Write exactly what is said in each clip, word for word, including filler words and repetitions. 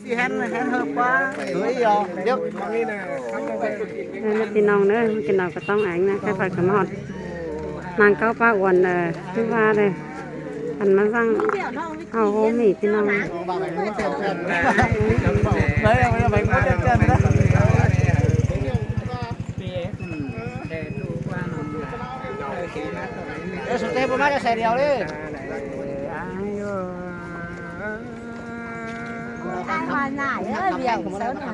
Hén, hén hơ ꞌquá. Ư, ꞌí yo. ꞌNo ꞌpi ꞌnọng ꞌnớ, ꞌpi ꞌnọng ꞌcọ ꞌtong ꞌhéng ꞌnớ, khay ꞌphai ꞌcọ ꞌmá ꞌhọt ꞌmáng ꞌcáu ꞌpá uôn, ơ, ꞌhứ ꞌva đé. Ăn ꞌmá ꞌdặng au ꞌhôm ꞌnị ꞌpi ꞌnọng. Ê, sụt tê bố mát cho xe điêu đi. Ai mà nải ơi, biểu sớm mà.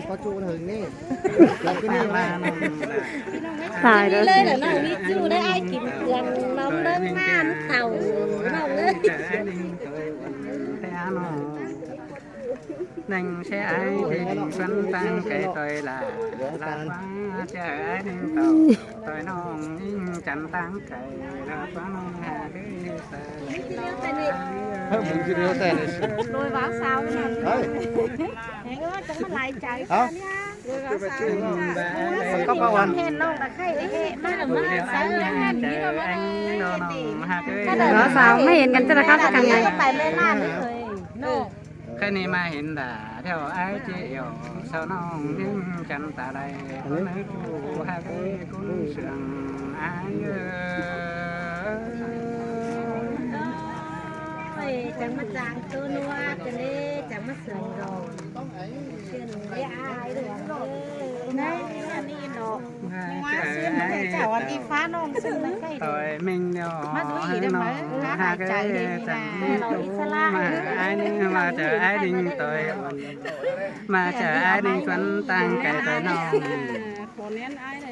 Có chú hứng đi. Sai đó. Đi lên là nó đi chú đấy, ai kịp đường nóng nắng man thầu nóng đấy. ꞌNéng ꞌchớ ải ꞌtếng ꞌphắn ꞌtáng cay ꞌtoi ꞌlạ, ꞌlạ ꞌquá ꞌchớ ải ꞌtếng ꞌtoi, ꞌtoi ꞌnọng ꞌnhính chăn ꞌtáng cay, ꞌlạ ꞌquá ꞌnọng hảư ꞌhứ sa. Đôi váo sao thế này? Đấy. Hé ơi, chắc mà lai chaư. Hả? Đôi váo sao thế này? Có bao ăn? Hên ꞌnọng đã khay ới ꞌhế, ꞌmá ꞌmá sao thế này? Nó sao? Mới hên căn chắc là khác căn này. Phải mê man đấy rồi. Nô. Khay ꞌnị ꞌmá hên đả theo ải ꞌchí yẻo, sau ꞌnọng ꞌnhính chăn ta đảy, ꞌcốn ꞌhứ ꞌchu hák ꞌcốn sương ải ơi. Ôi, chắng ꞌmá chang tô ꞌnua, chắng lê, chắng ꞌmá sương rồi. Sương lê ai rồi. Này, ꞌnị ꞌnọ. ꞌToi ꞌminh ꞌnọ ꞌnhắng hák ới chắng ꞌmá ải ꞌnhính ꞌmá chắng ải ꞌnhính ꞌtoi. ꞌMá chắng ải ꞌnhính ꞌcốn ꞌtáng cay ꞌtoi ꞌnọng.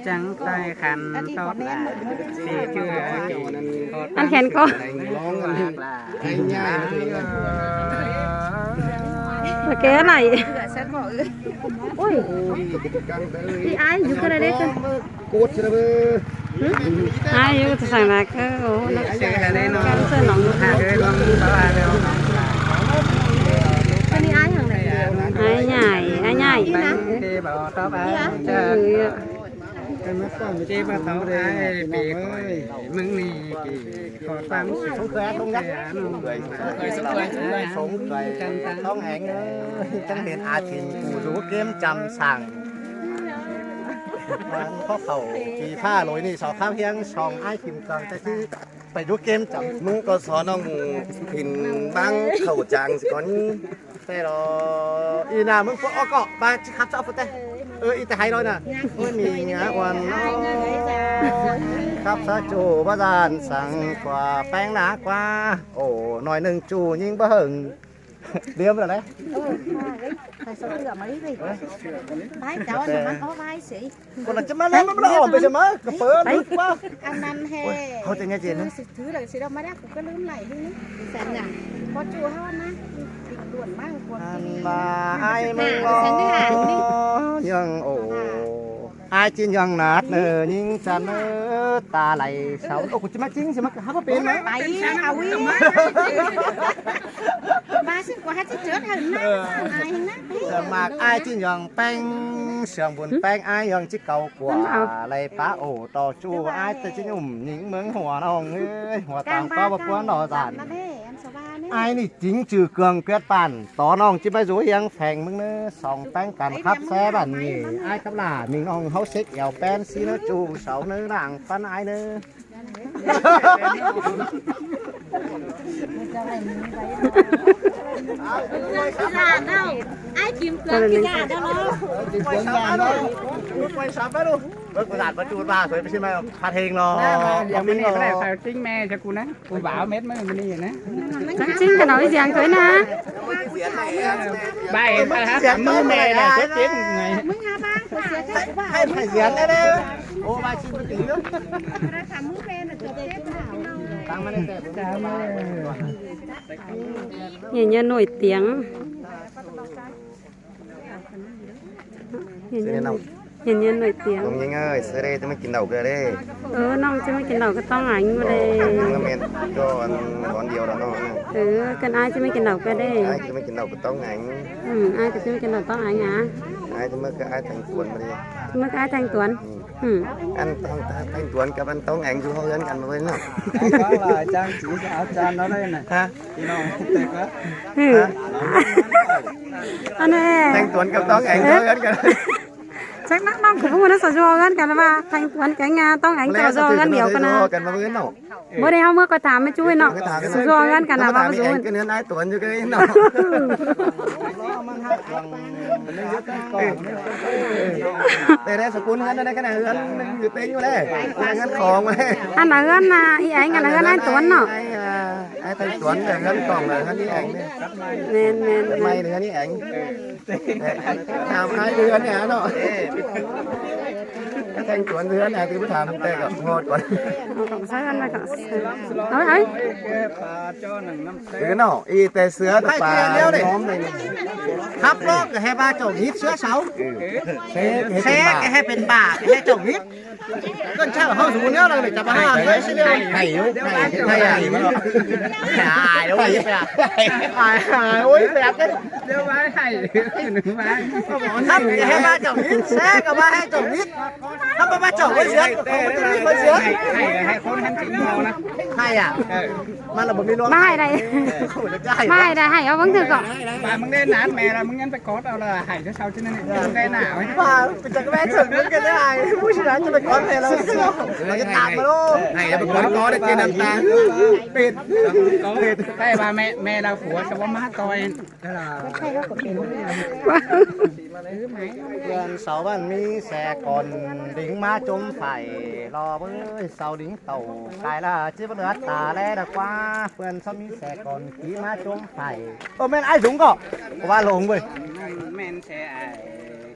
Chắng ꞌtoi khăn tốc lạ. Thì chưa kì. Ăn khen cô. Là cái này. Ôi. Thì ai, you can edit. Ai, you can say like, oh, nó cái nó. Cái này ai hàng này? Ai nhảy, ai nhảy. Chê ba tao ai bì khỏi mưng ni kì khó tăng. Sống khỏe, sống khỏe, sống khỏe, sống khỏe, sống khỏe, sống khỏe, sống khỏe. Chắng hên ai thìn ꞌcụ dú ꞌkêm chăm săng. Khó khảu kì ꞌphạ lối ꞌnị so khắp hiếng song ai thìn căng ta chứ. Pay dú ꞌkêm chăm. ꞌMứng ꞌcọ so ꞌnọng thìn ꞌváng khảu chang sí cón. Té lo. ꞌI na ꞌmứng ꞌpưa ók ꞌcọ, ꞌva ꞌchí khắp sáo phút té. Ơ, ꞌi té hái ꞌlới na. Ôi, mỉ ngả uôn. Khắp sáo ꞌchu bá dan săng ꞌquá ꞌpéng ná ꞌquá. Ổ, ꞌnọi ꞌnưng ꞌchu ꞌnhính bá hơng. Điếm rồi đấy. Ôi, phải sổ tựa mà đi. Bái cháu ăn mà ăn có bái sĩ. Còn là chấm má lắm, nó ỏm bây giờ má, cà phớ lướt quá. Ăn ăn hè. Ôi, thôi, tự nhiên gì nữa? Thứ là sẽ đâu mà đắt, cũng có lưm lạy đi. Sẵn nhỉ? Có chùa hơn á. Bình luận má, còn ăn mà ai mà lo. Sẵn đi hả? Nhường ổ. Ai ꞌchí nhăng nát nơ, ꞌnhính chăn nơ, ta lai sau. Ô, ꞌcọ ꞌchí ꞌmá ꞌchính, ꞌchí ꞌmá hák ꞌpá pên nơ. Ai, háo ꞌi. Ba sưng ꞌcọ hák ꞌchí chớt hảư nơ, ai nơ. Sương mạc ai ꞌchí nhăng ꞌpéng, sương bun ꞌpéng ai nhăng ꞌchí cáu ꞌquá. Lai pá ổ ꞌto ꞌchu ai ta ꞌchí ꞌnhúm ꞌnhính ꞌmướng hua ꞌnọng ơi, hua tang ꞌpá báu ꞌpuốn lo dản. Ai ꞌnị chính chư cương quyết bản, tó ꞌnọng ꞌchí bái dú hiếng pheng ꞌmứng ꞌnớ, song ꞌpéng căn khắp xé bản nhỉ, ai khắp lả, ꞌmính ꞌnọng háo sếc eo pen sí ꞌnớ ꞌchu sau ꞌnớ lảng ꞌphắn ai ꞌnớ. Gà đâu? Ai Kim Cương cái gà đâu nó? Quay sập đó luôn. Quay sập đó luôn. Bớt quay sập đó luôn. Bớt quay sập đó luôn. Bớt quay sập đó luôn. Phát hiện nó. Nè, mà giờ mới nè, cái này phải chính mẹ cho cô nè. Cô bảo mét mới mình đi nè. Nó chính cái nói riêng thôi nè. Bài, bài hát cảm ơn mẹ là có tiếng này. Hay phải diễn đấy đấy. Ô, bài xin một tí nữa. Cảm ơn. Nhìn như nổi tiếng. Nhìn như nổi Hiên hiên nổi tiếng. Ông Nhính ơi, xưa đây tôi mới kin đậu kìa đây. Ừ, ꞌnọng ꞌchí ꞌmá kin đậu ꞌcọ ꞌtóng ꞌnhắng ꞌmá đây. Nó mệt cho ăn món điều đó nó. Ừ, ꞌcợn ải ꞌchí ꞌmá kin đậu kìa đây. Ải ꞌchí ꞌmá kin đậu ꞌcọ ꞌtóng ꞌnhắng. Ừ, ải ꞌcọ ꞌchí ꞌmá kin đậu ꞌtóng ꞌnhắng hả? Ải ꞌchí ꞌmá ꞌcọ ải Thanh Tuấn ꞌmá đây. ꞌChí ꞌmá ꞌcọ ải Thanh Tuấn. Ừ. Ăn ꞌtóng ꞌtáng Thanh Tuấn cắp ăn ꞌtóng ꞌnhắng ꞌchu ꞌhụ ꞌhướn căn ꞌmá ꞌvới ꞌnọ. Có là trang trí cho áo tràn nó đây này. Hả? Thì nó tệ quá. Ừ. Hả? Ăn nè. Thanh Tuấn cắp ꞌtóng ꞌnhắng ꞌchu ꞌhụ ꞌhướn căn. Chắc ꞌnọng ꞌnọng ꞌcọ ꞌhụ ꞌnớ ꞌsớ ꞌchu ꞌhụ ꞌhướn căn ꞌva Thanh Tuấn kéng ꞌnhắng ꞌtóng ꞌnhắng ꞌchu ꞌhụ ꞌhướn điêu căn ꞌnớ. Căn ꞌmá ꞌvới ꞌnọ. Báu đảy ꞌháu ꞌmưa ꞌcọ tham ꞌmá ꞌchu ꞌnọ. ꞌSớ ꞌchu ꞌhụ ꞌhướn căn ꞌva ꞌchu ꞌhụ ꞌhướn. Ăn ải Tuấn ꞌchu ꞌnhắng ꞌnọ. Tê đé sơ cún ꞌhướn ꞌnớ ꞌcọ ꞌnhắng ꞌhướn ꞌnưng ꞌdệt ꞌtếng ꞌnhắng ꞌlẹo. ꞌNhắng ꞌhướn khong ꞌlẹo. Ăn ải ꞌhướn ꞌnhá, ải Anh ăn ải ꞌhướn ải Tuấn ꞌnọ. Ải, ải Thanh Tuấn ꞌnhá ꞌhướn khong ꞌnhá ꞌhướn ải Anh ꞌnhá. Mên, mên, mên. Mai ꞌnhá ꞌhướn ải Anh. Tham ải ꞌhướn ꞌnhá ꞌnọ. Ải Thanh Tuấn ꞌhướn ꞌnhá ꞌtí tham tê ꞌcọ ꞌhọt ꞌcọ. Ờ, khong ꞌsớ ăn ꞌmá ꞌcọ. Ơi, ơi. Ừ ꞌnọ, ꞌi tê ꞌsứa tơ pá. Khắp ꞌlọ ꞌcọ ꞌhứ ꞌva chảu ꞌhịt ꞌsứa sáu. Sét ꞌcọ ꞌhứ pên bả, ꞌcọ ꞌhứ chảu ꞌhịt. ꞌCơn chảu ꞌháu dú ꞌnéo ꞌnặn ꞌnị chả ꞌva ꞌhứ ꞌsứa ꞌnị. Hảy, hảy, hảy, hảy, hảy, hảy, ôi, bẹt đấy. Khắp ꞌcọ ꞌhứ ꞌva chảu ꞌhịt, sét ꞌcọ ꞌva ꞌhứ chảu ꞌhịt. Khắp ꞌva ꞌva chảu ꞌva ꞌsứa, ꞌva ꞌsứa. Hảy, hảy, hảy, khốn hẳn chịu mò ꞌnớ. Hảy à? Mà là bơ̆n ꞌmí ꞌluống. Mà hảy đảy. Không phải là trai. Mà hảy đảy, hảy ꞌo ꞌvắng thử ꞌcọ. Bà ꞌmứng đen nán mẹ là ꞌmứng nhắn phải cót ꞌo là hảy cho sau chứ nên ꞌmứng đen nả ꞌo. Bà, mình chẳng có bé trưởng ꞌmứng cái đấy hảy. Ui, chị nói cho mày cót mẹ là nó cái tạp mà luôn. Hảy là mày cót có đấy trên nền tảng. Pệt. Pệt. Đây bà mẹ, mẹ là của cháu má coi. Đó là ເພື່ອນເສົາບ້ານມີແສກ່ອນ ດິງມາຈົມໄຟ ລໍເວີຍ ເສົາດິງເຕົາ ກາຍລະຈິບເຫຼືອຕາແລດະກວ່າ ເພື່ອນເສົາມີແສກ່ອນ ກິມາຈົມໄຟ ໂອ ແມ່ນອ້າຍສູງກໍ ວ່າຫຼົງເວີຍ ແມ່ນແສອ້າຍ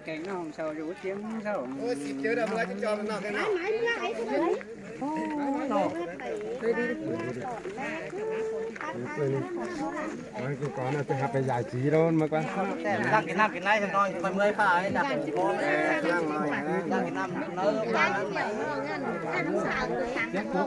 ແກງນ້ອງເສົາຢູ່ຈຽງເສົາ ໂອ້ຍ ສິເຈີດຳເລີຍ ຈອມນອກກັນເນາະ. Ôi, cái con nó sẽ hấp cái giải trí đó mà con. Đang cái nắp cái nắp thì con phải mười pha ấy, đặt cái con. Đang cái nắp nó. Ơ, khát. Ơ?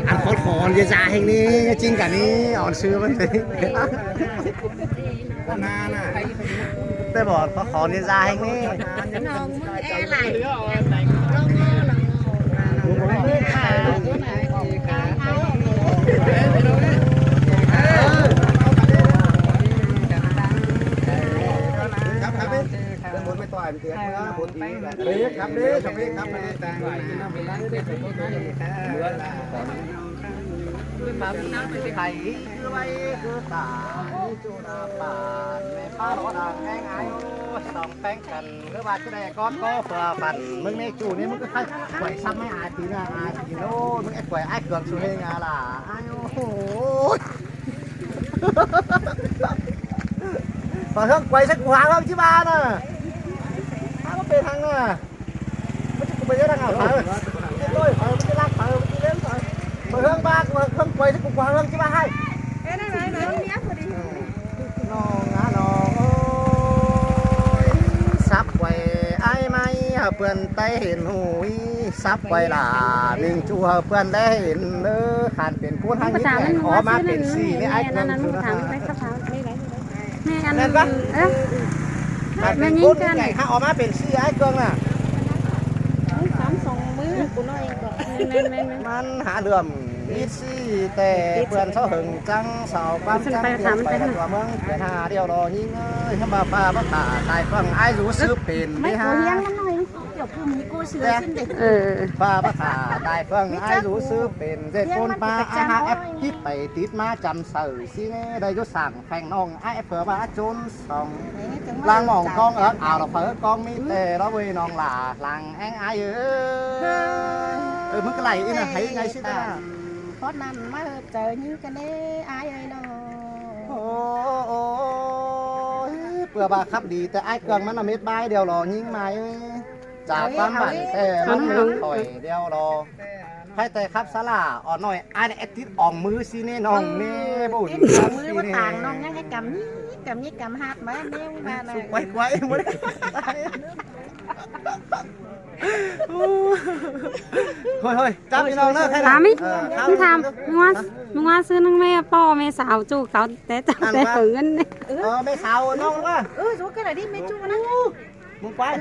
Ăn khót khó ăn dễ dàng hình ní, chính cả ní, ăn xưa vẫn thế. Tê bỏ có khó nên ra anh đi. Thầy cứ vay cứ tả như chú là bà mẹ ba nó đang hang ai ô, sòng phanh cần cứ ba chú đây con có phở phản mưng nê chú nê mưng cứ khai quẩy xăm mấy ai tí là ai tí lô mưng ai quẩy ai cường su hê ngà là ai ô. Phở hương quẩy sắc của hàng không chứ ba nè. Sao có bề thằng à? Mă, ce cu băierea, nă, phai, mă. Ce doi, phai, mă, ce lac, phai, mă, ce lemn, phai. Mă, hâng, ba, mă, hâng, poi, ce cu, cu hâng, ce ba, hai. Nong, a, nong, ôi. Sắp quay ai mai, hă, ꞌpươn tai hên hui. Sắp quay là mình chu, hă, ꞌpươn tai hên, ơ, khăn pên ꞌcốn hăng nhít nhảy, ó, má pên si, nê, ai, ꞌpươn chu, nă. ແມ່ນ ແມ່ນບໍ່? ເອີ ແມ່ຍິງກັນ ຫາອອກມາເປັນສີອ້າຍເຄື່ອງນະ ສາມສອງມື້ ແມ່ນໆໆ ມັນຫາເລື່ອມມີສີແຕ່ເພື່ອນເຂົາເຫິງຈັງເຊົາ ຄວາມຈັງ ປຽນໄປທົ່ວເມືອງ ເປັນຫາດຽວລໍຍິງເອີຍ ຄຳວ່າຟ້າພາຕາຍເຟືອງ ອ້າຍຮູ້ສືບເປັນ ໄປຫາ ເອີ ຟ້າພາຕາຍເຟືອງ ອ້າຍຮູ້ສືບເປັນ ເຈັດຄົນມາ ອ້າຍຫາແອັບ ຄິດໄປຕິດມາຈຳໃສ່ ຊິແນ່ໄດ້ຢູ່ສ້າງ ແພງນ້ອງອ້າຍເຜີວ່າຈົນສອງ ລາງມອງກອງເອິກອາວລະເຜີກອງມີແຕ່ລະເວີຍນ້ອງຫຼ້າ ລາງແອງອ້າຍເອີຍ ເອີ ມຶງກະໄຫຼອີນະ ໃຫ້ໄງຊິຕາ ພອດນັ້ນມາເຮີບເຈີຍິງກັນເດ້ອ້າຍເອີຍນ້ອງ Ôi, ôi, bưa ꞌva khắp đi, té ải ꞌcương ꞌmắn ꞌmệt bái điêu lo, ꞌnhính mai ơi. Chả ꞌquám bản té ꞌmắn ꞌmệt khỏi điêu lo. Hảư té khắp sá lả, ỏn ꞌnọi, ải ꞌnị tít ỏng ꞌmứ ꞌsị ꞌnị, ꞌnọng ꞌnị, bổ đi khắp ꞌsị ꞌnị. Ỏng ꞌmứ ꞌmá thang, ꞌnọng ꞌnhắng ꞌcắm ꞌnị, ꞌcắm ꞌnị, ꞌcắm ꞌhạt ꞌmá ꞌnị, ꞌva ꞌnị. Quay, quay, ꞌmứ. Thôi, thôi, chăm đi ꞌnọng ꞌnớ, khai thả ꞌmí. Ờ, ꞌmí thả, ꞌmí ꞌngoá, ꞌmí ꞌngoá ꞌsứ ꞌnưng ꞌmẹ ꞌpo ꞌmẹ sáo ꞌchu khảu té chăm té khảu ꞌngớn ꞌnị. Ờ, ꞌmẹ sáo ꞌnọng ꞌva. Ư, dú cái này đi, ꞌmẹ ꞌchu ꞌnớ. Mưng quay.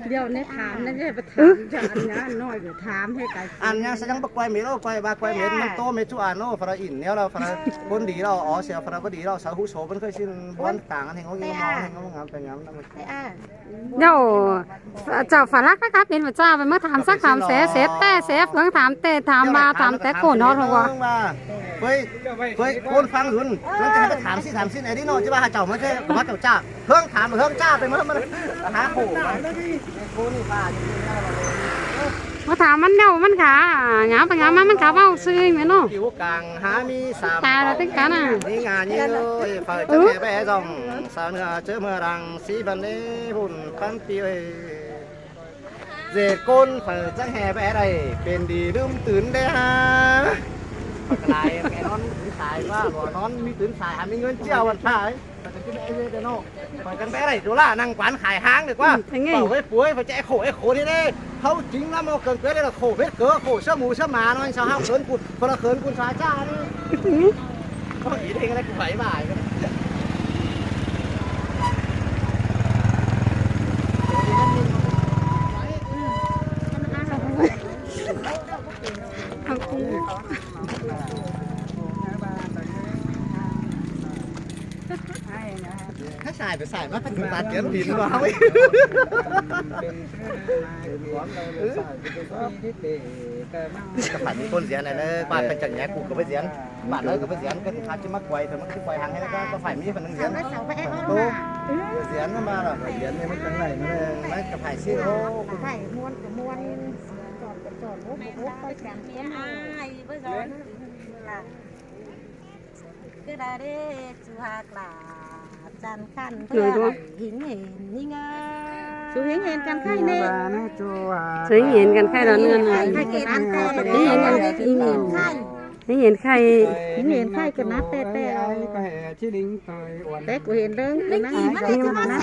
Điêu ꞌnị thả ꞌnị, ꞌmẹ ꞌva thả, chả ăn ꞌnhá ꞌnọi, ꞌva thả ꞌhế cái. Ăn ꞌnhá ꞌsứ ꞌnhắng ꞌva quay ꞌmệt ꞌlẹo, quay ꞌva quay ꞌmệt, ꞌmắn ꞌtố ꞌmệt ꞌchu ăn ꞌnớ, phả in ꞌnéo ꞌlẹo, phả ꞌcốn đi ꞌlẹo, ó, sia phả ꞌcốn đi ꞌlẹo, sáư hú sô ꞌmắn ꞌkhới ꞌsịn, ꞌbuôn tang ăn ꞌhêng ꞌnọng ꞌnhắng, ꞌhêng ꞌnọng ꞌnhắng, ꞌpéng ꞌnhắng. Dô, chảu phả lắc ꞌnớ khắp, pên phả ꞌchạ, pên ꞌmá tham sắc tham sẻ, sẻ té, sẻ phướng tham té, tham ꞌva, tham té khổ nó thôi ꞌva. Phơi, phơi ꞌcốn phắng dun, ꞌcốn ꞌchạ ꞌhế tham ꞌsịn, tham ꞌsịn, ê đi ꞌnọng, ꞌchí ꞌva hảư chảu ꞌmá ꞌchí, ꞌva chảu ꞌchạ. Hương tham, hương ꞌchạ, pên ꞌmá, ꞌmá, hả khổ. ꞌMá tham ꞌmắn ꞌnẹo ꞌmắn khả, ngắm pay ngắm ꞌmá ꞌmắn khả ꞌvạu ꞌsứ ꞌmắn ꞌnớ. Kiu cang há ꞌmí sam. Tài là tính cả nè. Ní ngà như ơi, phải chớ hè bé dòng, sao nữa chớ mưa đằng, xí bần đế hùn pắn ti ơi. Dệt ꞌcốn phải chớ hè bé đây, pên đi ꞌlứm tứn đế ha. Phải cái này, cái nón tứn sai quá, lùa nón ꞌmí tứn sai, hẳn ꞌmí ꞌngớn ꞌchưa bần sai. Khỏi căn bé đảy ꞌchu ꞌlạ, ꞌnăng quán khai ꞌháng đi ꞌquá. Bảo với puối, phải chạy khổ, ê khổ đi đê. Hảư chính ꞌnắm ꞌmo cần quế đê là khổ mết cớ, khổ sớ mù sớ mà, nó sao hao khớn cụt, phần là khớn cụt xóa ꞌchạ đi. Có ý định là cũng phải bài. Há sai pay sai ꞌmá, pay tứn bát kiến đi ꞌnọ. Có phải ꞌmí ꞌcốn diễn này nó, ꞌva căn chắng nhé, ꞌcọ ꞌcọ phải diễn. Bản ꞌnớ ꞌcọ phải diễn, ꞌcọ hảư ꞌchí ꞌmá quay, ꞌcọ ꞌmá quay ꞌháng ꞌhế, ꞌcọ, ꞌcọ phải ꞌmí phần ꞌnưng diễn. Tố. Diễn ꞌmá lỏ. Diễn ꞌnị ꞌmắn căn này ꞌmá, ꞌmá ꞌcọ phải ꞌsịn ꞌlẹo. Phải ꞌmuôn, ꞌcọ ꞌmuôn. Chọn, chọn, chọn, ốp, ốp, ốp, ốp, ốp. Cứ đa đê chu hạc lả chăn khăn. Ui, tua. Hính hên ꞌnị ngơ. Chu hính hên căn khay ꞌnị. Chu hính hên căn khay đó ꞌnưng. Hính hên căn khay. Hính hên căn khay. Hính hên khay. Hính hên khay căn nát té té. Té ꞌcọ hên ꞌlớng căn nát. Hính hên căn nát.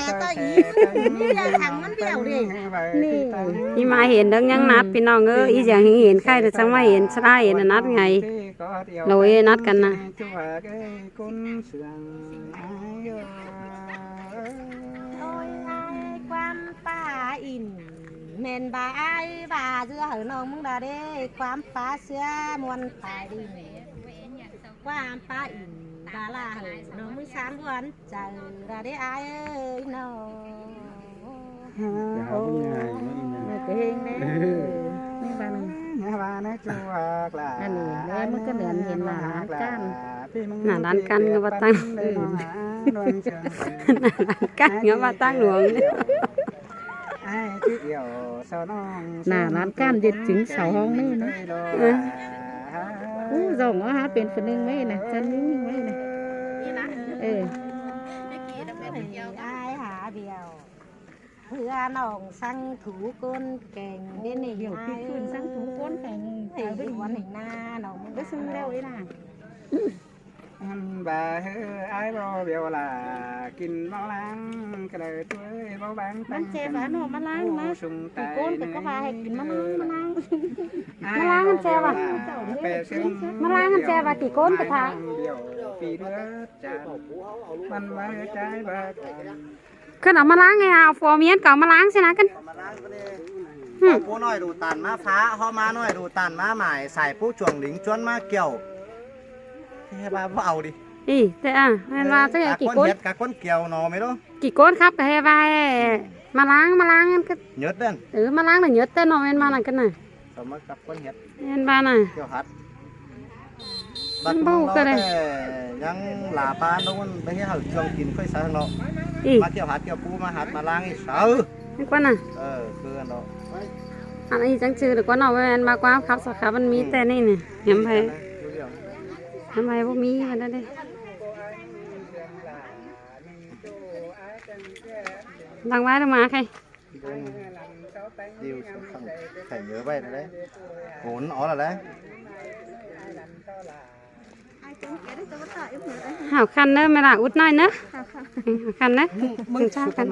ꞌNị. ꞌI ꞌmá hên ꞌlớng ꞌnhắng nát, ꞌpi ꞌnọng ơi, ꞌi ꞌdẹng hính hên khay, té chắng ꞌmá hên, sá hên nát ngay. Lôi nát căn nà. Ôi, ai ꞌquám pá in, ꞌmen ba ai ba ꞌdứa hảư ꞌnọng ꞌmứng đa đê, ꞌquám pá ꞌsứa ꞌmuôn tai đi. ꞌQuám pá in ba ꞌlạ hảư ꞌnọng ꞌmứng sán ꞌmuôn chaư đa đê ai ơi ꞌnọng. Hả, ôi, ôi, ôi. Cái hình đấy. Ê, ꞌnị ꞌmắn ꞌcọ ꞌnhắng hên ꞌmá lán căn. Nả lán căn ꞌngớ ꞌva tăng. Nả lán căn ꞌngớ ꞌva tăng luông. Nả lán căn ꞌdệt chứng sáu ꞌhóng ꞌnị ꞌnớ. Ơ. Ú, dòng ó há pên phần ꞌnưng ꞌmá ꞌnị, căn ꞌnưng ꞌmá ꞌnị. Ơ. Ai hả điều. Hứa ꞌnọng săng thú ꞌcốn keng đê ꞌnị. Ôi, ai ơi. Săng thú ꞌcốn keng. Ê, ai ơi. ꞋCốn ꞌnị ꞌnạ, ꞌnọng ꞌmá săng ꞌlẹo ê ꞌnạ. Ăn ba hứa ai ꞌva bẻo lả kin ꞌmá ꞌláng, ꞌcọ đảy ꞌtưa ꞌva bang ꞌmắn ꞌchẹ ꞌva ꞌnọ ꞌmá ꞌláng ꞌnạ. Ú sung ꞌti tai ꞌcốn ꞌcọ ꞌva hảư kin ꞌmá ꞌláng, ꞌmá ꞌláng. Ai ꞌmắn ꞌchẹ ꞌva. Ꞌmá ꞌláng ꞌmắn ꞌchẹ ꞌva ꞌti ꞌcốn ꞌcọ thả. Bẻo ꞌpi ꞌlứa chăn. ꞌMắn ꞌva hứa ai ꞌva. Khửn au ꞌmá ꞌláng ꞌnị, au phua ꞌmiến ꞌcọ au ꞌmá ꞌláng ꞌsịn ꞌnạ khửn. Hử. Pú ꞌnọi đu ꞌtan ꞌmá phá, ꞌhó ꞌmá ꞌnọi đu ꞌtan ꞌmá mải, sai pú chuông lính ꞌchuôn ꞌmá kiẻo. Thế ba ꞌva au đi. Ê, té à, ꞌmen ꞌva té à, cả ꞌki ꞌcốn ꞌcốn. Hiết, cả ꞌcốn kiẻo ꞌnọ ꞌmí đô. ꞌKi ꞌcốn khắp ꞌcọ hê ꞌva hê. Ư. ꞌMá ꞌláng, ꞌmá ꞌláng ꞌnặn khửn. Nhớt đen. Ư, ꞌmá ꞌláng ꞌnặn nhớt té ꞌnọ ꞌmen ꞌva ꞌnặn khửn ꞌnạ. Sao ꞌmá cắp ꞌcốn hiết. ꞌMen ꞌva ꞌnặn. Kiẻo hạt. ꞌMắn báu ꞌcọ đảy. Bát ꞌmắn ꞌnọ té ꞌnhắng lả ꞌpá ꞌnọng ꞌmắn báu hê hảư chuông kin ꞌkhới sáư ꞌnọ. Ê. ꞌMá kiẻo hạt kiẻo pú ꞌmá hạt ꞌmá ꞌláng ê sáư. ꞌMắn ꞌquá ꞌnạ. Ờ, cứ ꞌnặn ꞌnọ. Ăn ꞌnị chắng chứ được ꞌquá ꞌnọ, ꞌmắn ꞌva ꞌquám khắp sọ khắp ꞌmắn ꞌmí té ꞌnị ꞌnị. Hiếm hoi. Hiếm hoi báu ꞌmí ꞌmắn đảy. Đang vái đu ꞌmá khay. Điêu sướng khăng khảy nhớ ꞌvạy ꞌnớ đé. Ổn ó là đé. Hảo khăn ꞌnớ, ꞌmí ꞌlạ út ꞌnọi ꞌnớ. Hảo khăn ꞌnớ. ꞌMứng ꞌchá khăn.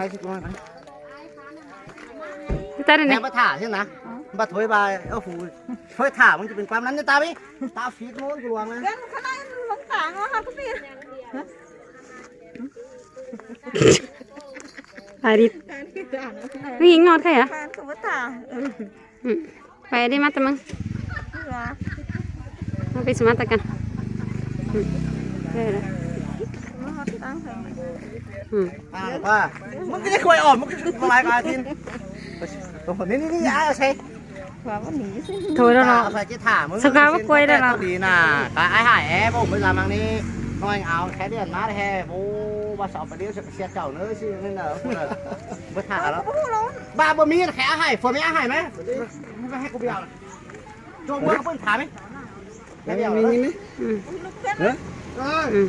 Tắt đi ꞌnị. Hé báu thả chứ nả. Báu thôi ꞌvạy, ơ, phủ. Thôi thả ꞌmứng ꞌchí pên ꞌquám ꞌnặn ꞌnớ ta ꞌmí. Ta phít ꞌmôn ꞌcọ luông ꞌnớ. Ai đi. ꞌMí ꞌnị ꞌngot khay hả? Pai đi ꞌmá ta ꞌmứng. ꞌMá ꞌpi ꞌsứ ꞌmá ta căn. Ăn ꞌva. ꞌMứng ꞌcọ ꞌchí khuây ỏm, ꞌmứng ꞌcọ lai ca ꞌtến. Tô ꞌnị ꞌnị ꞌnị, ai, ꞌsớ. Thôi đó. ꞋSớ ꞌcọ ꞌmá khuây đó. Đi nả, ca ai hải é, báu ꞌmá dăm ꞌmăng ꞌnị. ꞌNọi au, ꞌsớ đi ăn ꞌmá ꞌhế, báu, báu sáo pay điêu, ꞌsớ ꞌcọ sia chảu ꞌnớ, ꞌsứ ꞌnị nả. Báu thả lỏ. Báu, báu ꞌmí, ꞌkhạy ai hải, phua ꞌmí ai hải ꞌmé. Báu ꞌhế ꞌcọ biu. Chôm ꞌmưa ꞌcọ ꞌpứng thả ꞌmé. Ơ, ꞌmí ꞌnị ꞌmé. Hả? Ơ. Ơ.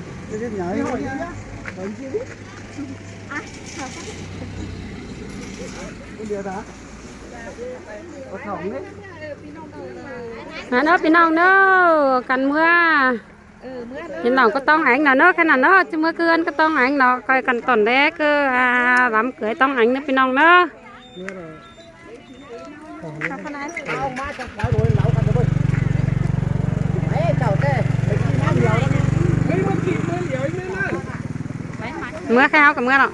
Hả, ꞌnớ ꞌpi ꞌnọng ꞌnớ, căn ꞌmưa. ꞌPi ꞌnọng ꞌcọ ꞌtong ꞌnhắng ꞌnớ, ꞌnớ, ꞌkhạy ꞌnặn ꞌnớ, ꞌchí ꞌmưa ꞌcứ ꞌcọ ꞌtong ꞌnhắng ꞌnớ, ꞌcoi căn tỏn đé ꞌcứ, à, lắm cưới ꞌtong ꞌnhắng ꞌnớ ꞌpi ꞌnọng ꞌnớ. ꞌMưa ꞌkhạy ꞌháu ꞌcọ ꞌmưa lỏ.